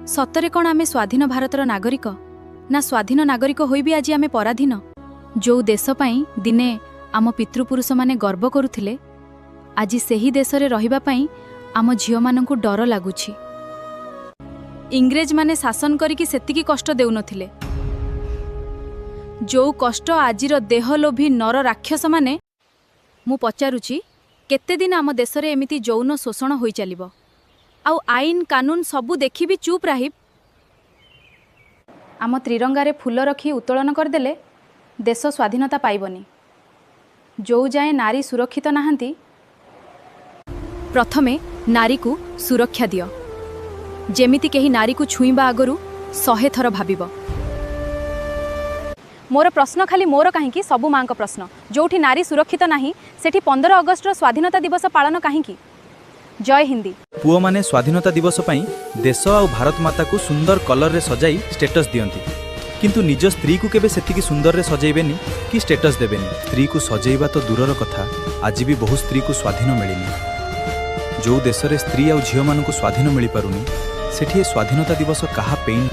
ସତରେ କ'ଣ ଆମେ ସ୍ୱାଧୀନ ଭାରତର ନାଗରିକ, ନା ସ୍ୱାଧୀନ ନାଗରିକ ହୋଇ ବି ଆଜି ଆମେ ପରାଧୀନ? ଯୋଉ ଦେଶ ପାଇଁ ଦିନେ ଆମ ପିତୃପୁରୁଷମାନେ ଗର୍ବ କରୁଥିଲେ, ଆଜି ସେହି ଦେଶରେ ରହିବା ପାଇଁ ଆମ ଝିଅମାନଙ୍କୁ ଡର ଲାଗୁଛି। ଇଂରେଜମାନେ ଶାସନ କରିକି ସେତିକି କଷ୍ଟ ଦେଉନଥିଲେ, ଯୋଉ କଷ୍ଟ ଆଜିର ଦେହଲୋଭୀ ନର ରାକ୍ଷସମାନେ। ମୁଁ ପଚାରୁଛି, କେତେ ଦିନ ଆମ ଦେଶରେ ଏମିତି ଯୌନ ଶୋଷଣ ହୋଇ ଚାଲିବ ଆଉ ଆଇନ କାନୁନ ସବୁ ଦେଖି ବି ଚୁପ୍ ରହିବ? ଆମ ତ୍ରିରଙ୍ଗାରେ ଫୁଲ ରଖି ଉତ୍ତୋଳନ କରିଦେଲେ ଦେଶ ସ୍ୱାଧୀନତା ପାଇବନି, ଯୋଉ ଯାଏଁ ନାରୀ ସୁରକ୍ଷିତ ନାହାନ୍ତି। ପ୍ରଥମେ ନାରୀକୁ ସୁରକ୍ଷା ଦିଅ, ଯେମିତି କେହି ନାରୀକୁ ଛୁଇଁବା ଆଗରୁ 100 ଥର ଭାବିବ। ମୋର ପ୍ରଶ୍ନ ଖାଲି ମୋର କାହିଁକି, ସବୁ ମାଙ୍କ ପ୍ରଶ୍ନ। ଯୋଉଠି ନାରୀ ସୁରକ୍ଷିତ ନାହିଁ, ସେଠି 15 ଅଗଷ୍ଟର ସ୍ୱାଧୀନତା ଦିବସ ପାଳନ କାହିଁକି? ଜୟ ହିନ୍ଦୀ। ପୁଅମାନେ ସ୍ୱାଧୀନତା ଦିବସ ପାଇଁ ଦେଶ ଆଉ ଭାରତ ମାତାକୁ ସୁନ୍ଦର କଲରରେ ସଜାଇ ଷ୍ଟେଟସ୍ ଦିଅନ୍ତି, କିନ୍ତୁ ନିଜ ସ୍ତ୍ରୀକୁ କେବେ ସେତିକି ସୁନ୍ଦରରେ ସଜେଇବେନି କି ଷ୍ଟେଟସ୍ ଦେବେନି। ସ୍ତ୍ରୀକୁ ସଜେଇବା ତ ଦୂରର କଥା, ଆଜି ବି ବହୁ ସ୍ତ୍ରୀକୁ ସ୍ୱାଧୀନ ମିଳିନି। ଯେଉଁ ଦେଶରେ ସ୍ତ୍ରୀ ଆଉ ଝିଅମାନଙ୍କୁ ସ୍ୱାଧୀନ ମିଳିପାରୁନି, ସେଠି ଏ ସ୍ୱାଧୀନତା ଦିବସ କାହା ପେଇଁ?